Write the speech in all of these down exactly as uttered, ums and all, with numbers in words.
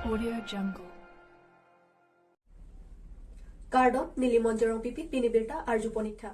Audio Jungle. Kardom, neli Monjorong Pipi, pini birta arjupon ik tha.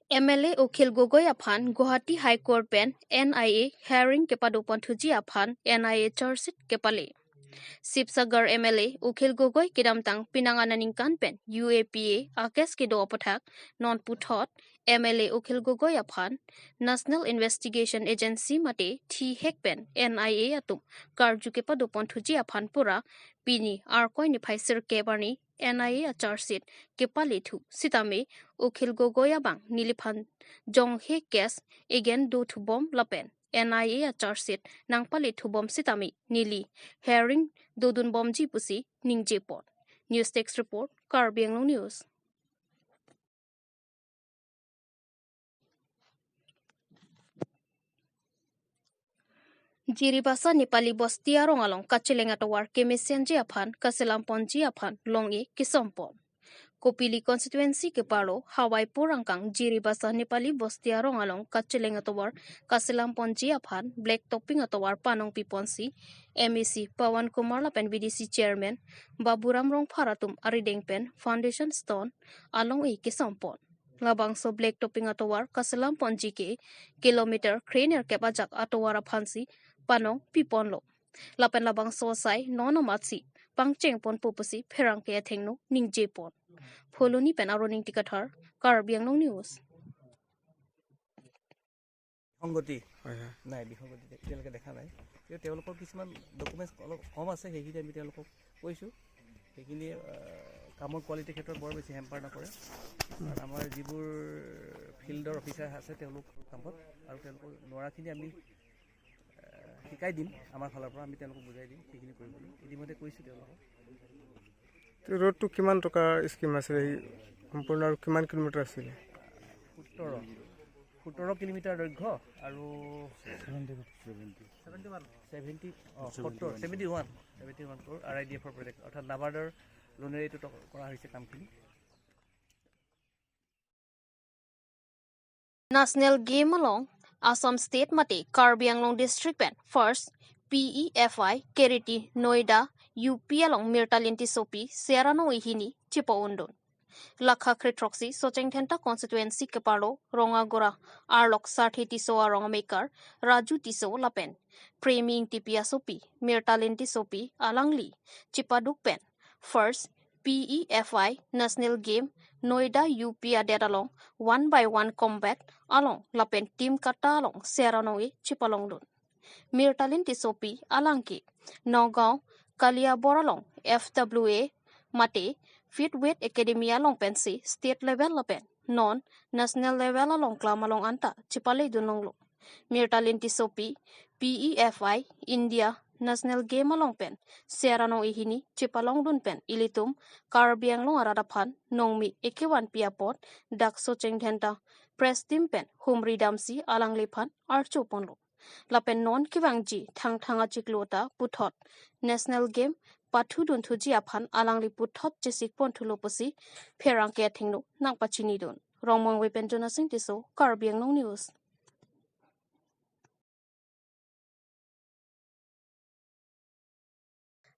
M L A Akhil Gogoi aphan Guwahati High Court pen N I A hearing kepadoponthuji aphan N I A charge sheet kepale. Sibsagar M L A Akhil Gogoi kedamtang penang aningkan pen U A P A a-case kedo aputhak non puthot M L A Akhil Gogoi aphan National Investigation Agency mate thihek pen N I A atum karju kepadoponthuji aphan pura pini Arkoi niphai sirkep arni N I A a-charge sheet kepalethu sitame Akhil Gogoi abang neliphan jonghe case egen dothubom lapen N I A a-charge sheet nangpalethubom sitame neli hearing dodunbomji pusi ningjepon. News Desk Report, Karbi Anglong News. Jiribasa Nepali Bosti arong along kacheleng atovar kemesenji aphan kaselamponji aphan long-e kesompon. Kopili constituency keparlo Hawaipur angkang Jiribasa Nepali Bosti arong along kacheleng atovar kaselamponji aphan black topping atovar panong piponsi M A C Pawan Kumar lapen V D C Chairman Baburam Rongphar atum arideng pen foundation stone along-e kesompon. Labangso black topping atovar kaselamponji ke kilometer krenerkep ajak atovar aphansi panong piponlo. Lapen labangso asai non amatsi pangchengponpo pusi pherangke athengno ningjepon. Phuloni pen Aron Ingti Kathar, Karbi Anglong News. বিসংগতি হয়, হয়। নাই, বিসংগতি এতিয়ালৈকে দেখা নাই। কিন্তু তেওঁলোকৰ কিছুমান ডকুমেণ্টছ অলপ কম আছে, সেইখিনি আমি তেওঁলোকক কৈছোঁ। সেইখিনি, আহ, কামৰ কোৱালিটিৰ ক্ষেত্ৰত বৰ বেছি হেম্পাৰ নকৰে। কাৰণ আমাৰ যিবোৰ ফিল্ডৰ অফিচাৰ আছে তেওঁলোক কামত, আৰু তেওঁলোকৰ নোৱাৰাখিনি আমি, আহ, শিকাই দিম, আমাৰ ফালৰ পৰা আমি তেওঁলোকক বুজাই দিম সেইখিনি কৰিবলৈ। ইতিমধ্যে কৈছোঁ তেওঁলোকক। তো ৰোডটো কিমান টকাৰ স্কিম আছিলে, সেই সম্পূৰ্ণ আৰু কিমান কিলোমিটাৰ আছিলে? সোতৰ, সোতৰ কিলোমিটাৰ দৈৰ্ঘ্য আৰু ছেভেণ্টি, ছেভেণ্টি ওৱান, ছেভেণ্টি, অ, সত্তৰ, seventy one, seventy one crore R I D এফৰ প্ৰজেক্ট, অৰ্থাৎ নাবাৰ্ডৰ লোনেৰে এইটো ট-, কৰা হৈছে কামখিনি। National Game along Assam State mate Karbi Anglong District pen first P E F I Karate Noida U P along Mirtalin Tissopi Ser anong-e hini chepa-undun. Lakha kre-throksi Socheng Dhenta constituency keparlo Rongagora arlok Sarthe Tisso arong amekar Raju Tisso lapen Premi Ingtipi asopi Mirtalin Tissopi alangli chepaduk pen first P E F I National Game Noida U P adet along one by one combat along lapen team kata along Ser anong-e chepalongdun. Mirtalin Tissopi alangke Nagaon Kaliabor along F W A mate Fit Weight Academy along pensi state level lapen non national level along klam along anta chepaledun longlo. Mirtalin Tissopi P E F I India National Game along pen Ser anong-e hini chepalongdun pen ilitum Karbi Anglong arat aphan nongmi ekevanpi apot dak Socheng Dhenta press team pen humri damsi alangliphan archoponlo. Lapen non kevangji Thangthang achiklo ta puthot National Game pathudunthuji aphan alangli puthot chesikponthulo pusi pherangke athengno nangpachinidun. Rongmongve pen Jonasing Tisso, Karbi Anglong News.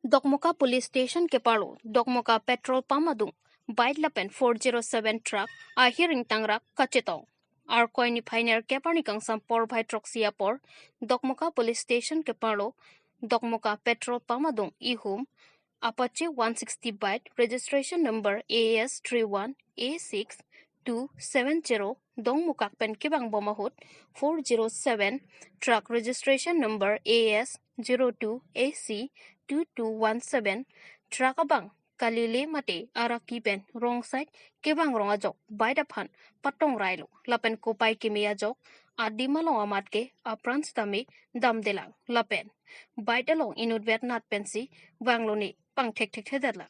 Dokmoka Police Station keparlo Dokmoka petrol pump adung bike lapen four zero seven truck ahir ingtangrak kachetong. Arkoi niphai nerkep arni kangsam porphai throksi apor Dokmoka Police Station keparlo Dokmoka petrol pump adung ihum Apache one sixty bike, registration number A S three one A six two seven zero dongmukak pen kevangbom ahut four zero seven truck, registration number A S zero two A C two two one seven truck abang kalile mate araki pen wrong side kevangrong ajok bike aphan patongrailo lapen kopai keme ajok adim along amat ke apran sitame damdelang lapen bike along inutvet nat pensi vanglone pangthekthekthedetlang.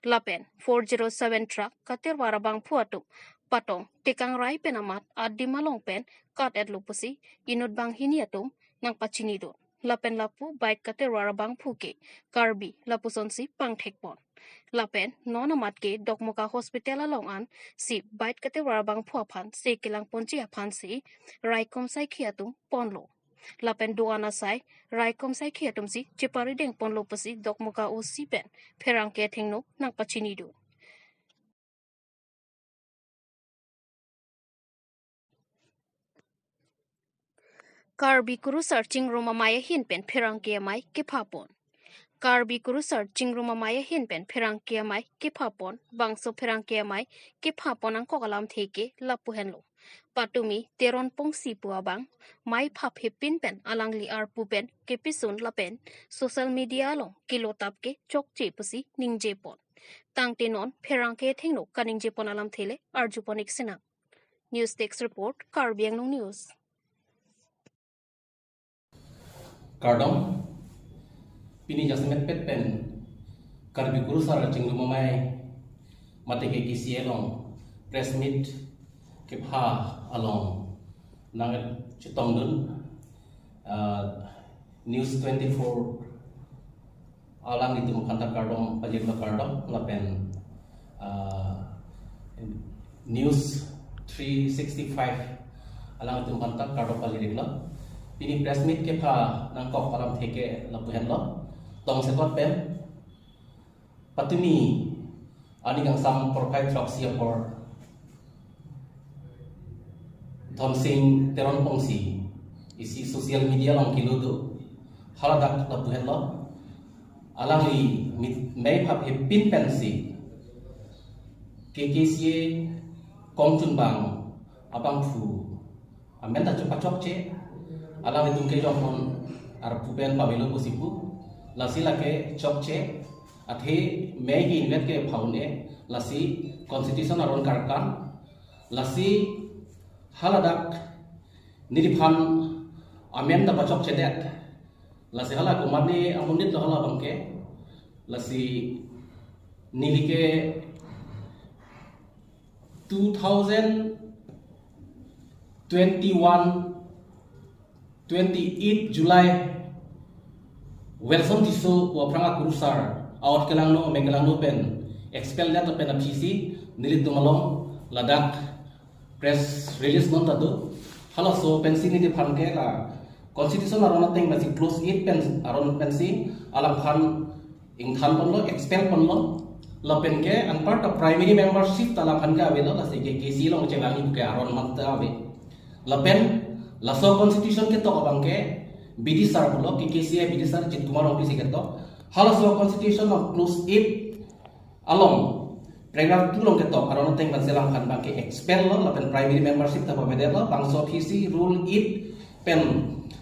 Lapen four zero seven truck katerwar abangphu atum patong tekangrai pen amat adim along pen kat-etlo pusi inut banghini atum nangpachinidun. Lapen lapu bike katerwar abangphu ke Karbi lapusonsi pangthekpon. Lapen non amat ke Dokmoka Hospital along ansi bike katerwar abangphu aphan se kelangponji aphansi raikom saikhi atum ponlo. lapen do-an asai raikom saikhi atumsi cheparideng ponlo pusi Dokmoka O C pen pherangke athengno nangpachini do. Karbi Kurusar Chingrum Amei ahin pen pherangke amei kepha pon. Karbi Kurusar Chingrum Amei ahin pen pherangke amei kepha pon, bangso pherangke amei kepha pon angkok alamthe ke lapu henlo. Patumi Teron Pongsi pu abang mei phap hepin pen alangli arpu pen kepisun lapen social media along kelotap ke chokche pusi ningje pon. Tangte non pherangke athengno kaningje pon alamthe le arju pon-ik sinang. News Desk Report, Karbi Anglong News. Kardom, pini jasemet pet pen Karbi Kurusar Chingrum Amei mate K K C A along press meet kepha along nangchetongdun, ah, News twenty-four alanglitum aphanta kardom pajirlo, kardom lapen, ah, News three sixty-five alanglitum aphanta kardom pajirlo. Pini press meet kepha nangkok alamthe ke lapu henlo. Tongsekot pen patumi arni kangsam porphai throksi apor Dhonsing Teron Pongsi isi social media along kelo do, haladak lapu henlo. Alangli mit mei phap hepin pensi K K C A kongchunbang abangphu amen ta chepachokche, alanglitum ke jongpon arpu pen pavelo pusi pu, lasi lake chokche, athe mei ke invet ke pha un-e, lasi constitution aron karkan, lasi haladak neliphan amen ta pachokchedet, lasi hala komatne amonit lo hala abangke, lasi neli ke two thousand twenty-one, twenty-eight July, Wilson Tisso pu aphrang akurusar out kelangno, amei kelangno pen expel det pen aphisi nelitum along ladak press release non ta do. Halaso pensi neliphan ke la constitution aron ateng pensi clause eight pen aron pensi alangphan ingthan ponlo, expel ponlo. Lapen ke anparta primary membership ta alangphan ke avelo, lasi K K C A along chevangji pu ke aron mat ta ave. Lapen laso constitution ketok abangke B D sir pulo, K K C A B D sir Jit Kumar Rongpi si ketok. Halaso constitution along clause eight along paragraph two along ketok aron ateng pensi alangphan abangke expel lo, lapen primary membership ta pavedetlo, bangso aphisi rule eight pen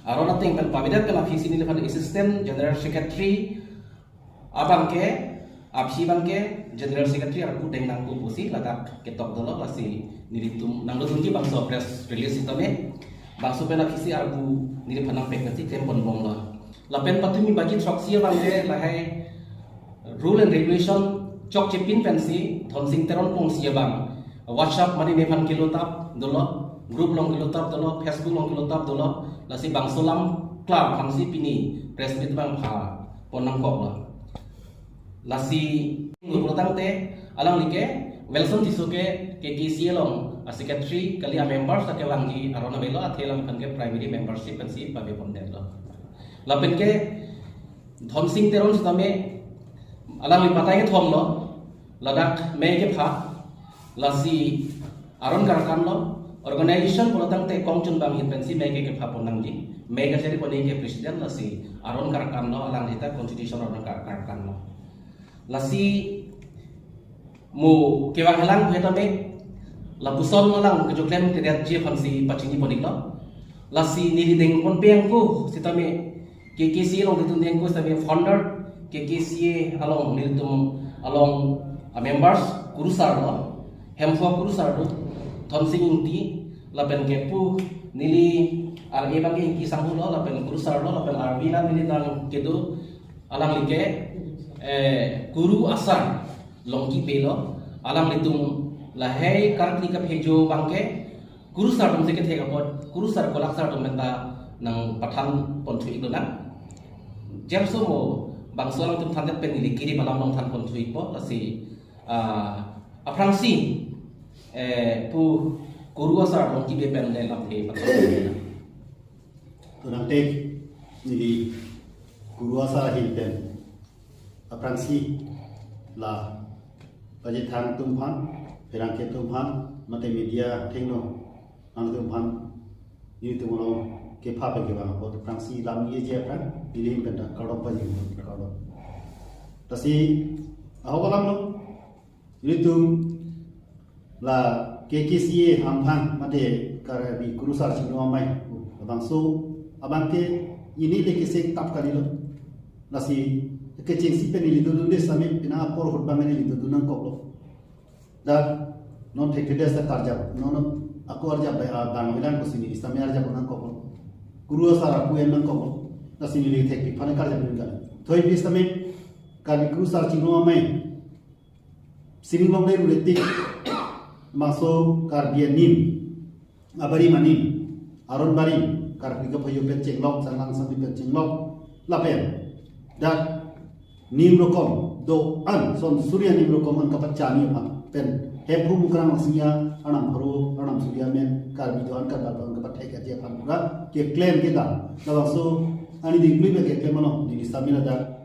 aron ateng pen pavedet pen aphisi neliphan assistant general secretary abangke, aphi abangke general secretary arpu deng nangpo pusi ladak ketok dolo, lasi nelitum nangdodunji bangso press release sitame, bangso pen aphisi arpu neliphan nangpek pensi klem ponbomlo. Lapen patumi baji throksi abangke lahai rule and regulation chokchepin pensi Dhonsing Teron Pongsi abang WhatsApp mane nephan kelotap dolo, group along kelotap dolo, Facebook along kelotap dolo, lasi bangso alam klar aphansi pini press meet abang pha pon nangkoklo. Lasi ngur tangte alangli ke Wilson Tisso ke K K C A along a secretary kali, a member sa kevangji aron avelo, athe alangphan ke primary membership pensi pave pondetlo. Lapen ke Dhonsing Teron sitame alangli patai kethom lo, ladak mei kepha, lasi aron karkan lo, organization pulo tangte kongchunbang ahin pensi mei ke kepha pon nangji, mei kachari pon ke president, lasi aron karkan lo, alangli ta constitution aron kar-, karkan lo. Lasi mo kevang helang pu tame, lapuson alang kejoklemtedetji aphansi pachini pon-iklo. Lasi neli deng ponpe angko sitame, K K C A along nelitum deng angko sitame founder, K K C A along nelitum along a members kurusar lo, Hemphu akurusar do, Dhonsing Ingti, lapen ke pu neli R A abangke Ingti Sangho lo, lapen kurusar lo, lapen R B na neli nang kedo, alangli ke, eh, Kuru Asar Longkibe lo, alanglitum lahai karkli kaphejo abangke kurusar atumsi kethek apot, kurusar kolak sar atum penta nangpathan ponthu-ik lonang. Jemso mo bangso alangtum thandet pen neli kiri alam along than ponthu-ikpo, lasi, ah, aphrangsi, eh, pu Kuru Asar Longkibe pen le lamthe pathan. Tonang tek neli Kuru Asar ahin pen aphrangsi la pajethang atum aphan, pherangke atum aphan, mate media thengno nangtum aphan nelitum along kepha pen kevang apot aphrangsi lam ye je aphrang neli ahin pen ta kardom pajir kardom. Lasi ahok alam lo, nelitum la K K C A hamphang mate Karbi Kurusar Chingrum Amei labangso abang ke ili le kesek tap kalilo. Lasi kechengsi pen ili dodunde sami pina apor ahut abang ili dodun nangkoklo. Dak non thekthedet ta karjap, non ako arjap bai abang avelang pusi ili sami arjap nangkoklo. Kuru Asar ako en nangkoklo. Lasi ili thekpik aphan karjap nangkok. Thoi pis sami Karbi Kurusar Chingrum Amei sining longle rule tik, labangso Karbi anim, abarim anim, aron barim, Karbi kaphoyo pen chenglok, changlang sami pen chenglok, lapen dak nim rokom do-an, son suri anim rokom an kapachani aphan pen Hemphu Mukrang Langsingia, Arnam Pharo, Arnam Suri amen, Karbi do-an Karbi do-an kapathek aji aphan pura keklem kedam. Labangso ani dingklui pen keklem ano, neli sami ladak